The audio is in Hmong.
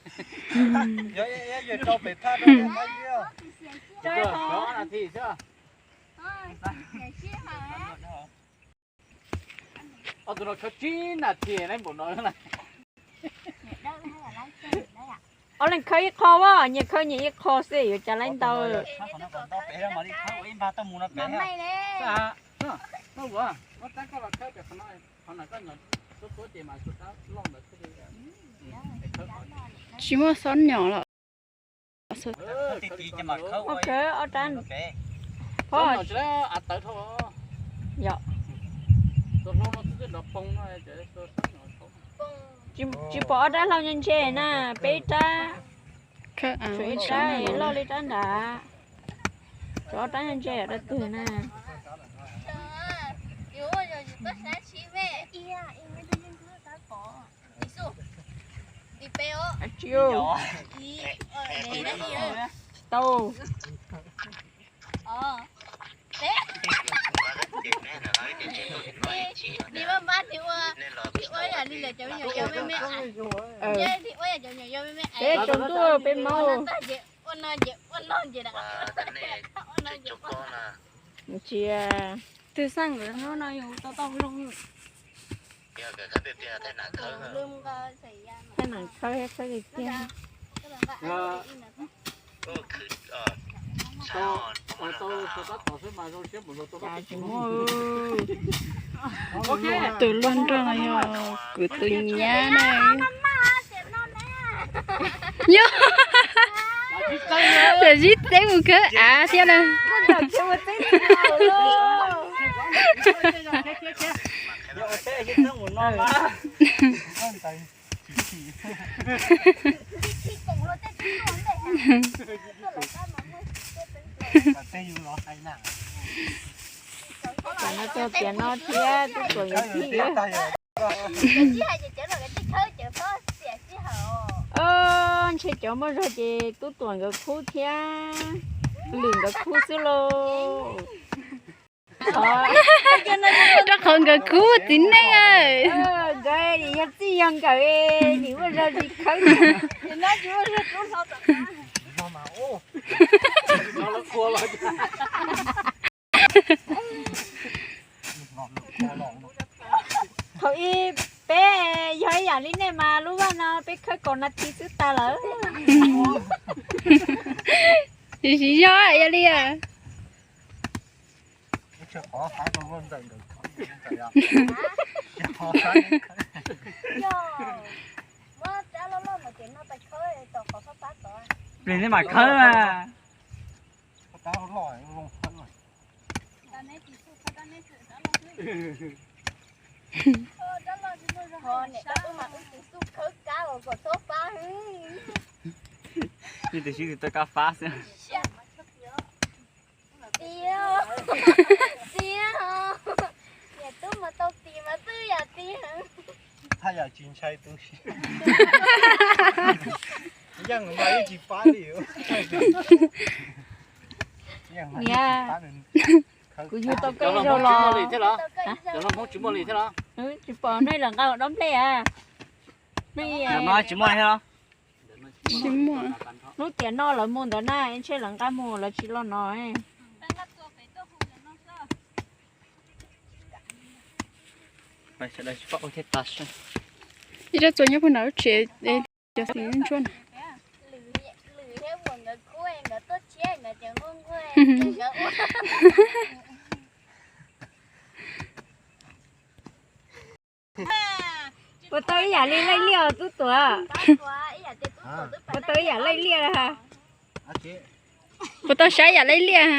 Yuav, yuav, yuav rau pem thaj rau. Cov ob nas this xwb. Ob tug no khawb tsib nas this npaum no. Ob leeg khawb ib qho as, nyias khawb nyias ib qho xwb yuav cas laib ntau. Tsis muaj xob nyom los. Khawb ob rab. Yog. Tsis pom ob rab hlau ntse ntse na, peb rab. Tshuav ib rab loj li rab nrad. Tshuav ob rab ntse ntse rau twg na. Tau. Peb tsaus ntuj peb maub. Ntsia. Twg xaj nkawd hnub no yus tau tau zoo. Thaij nam khawb, khawb tiag tiag. Cas tsis muaj. Tus luaj nroog yog kuv tus nyab na. Yog, tam zib teb mus khawb av thiab na. Tam no txog tiam no thiab tub tuam yuav khib. Ntshe cov muaj zog ces tub tuam nkawd khub thiab lwm nkawd khub xwb lauj. Rau qhov nkawd khub txiv neej. Nkawd yog txij yog nkawm, nim muaj zog tsis khawb. Thaum ub peb yog ib yam li nej mas lub vaj no peb khawb kaum nas this xwb tas lawm. Tsis yog ib yam li. Plig nej mam khawb na. Niam tab ub mas wb tus xub khawb kab uas kom txhob fab. Wb tus xub tau kab fab xwb. Tiag, tiag, niam tub mas tau tis mas twb yam tiag. Thaj yam tsis ntshai tu siab. Yeej mas yeej tsis pab li. Niam, kuv yug tau koj ib zaug los. Cov no Hmoob tsis muaj li thiab los? Tsis pom nej lawv nqa dob nplej a? Tsis muaj thiab los? Hnub tiam no lawv mus ntawd na, ntshe lawv nqa mus lawv tsis los no. Sawv daws tsis pom ua thiaj tas. Ib rab txuas nyob puag nram lub tsev, cov xim ntsuab na. Puas tau ib yam li laij liaj tub tuam? Puas tau ib yam laij liaj? Puas tau saib yam laij liaj?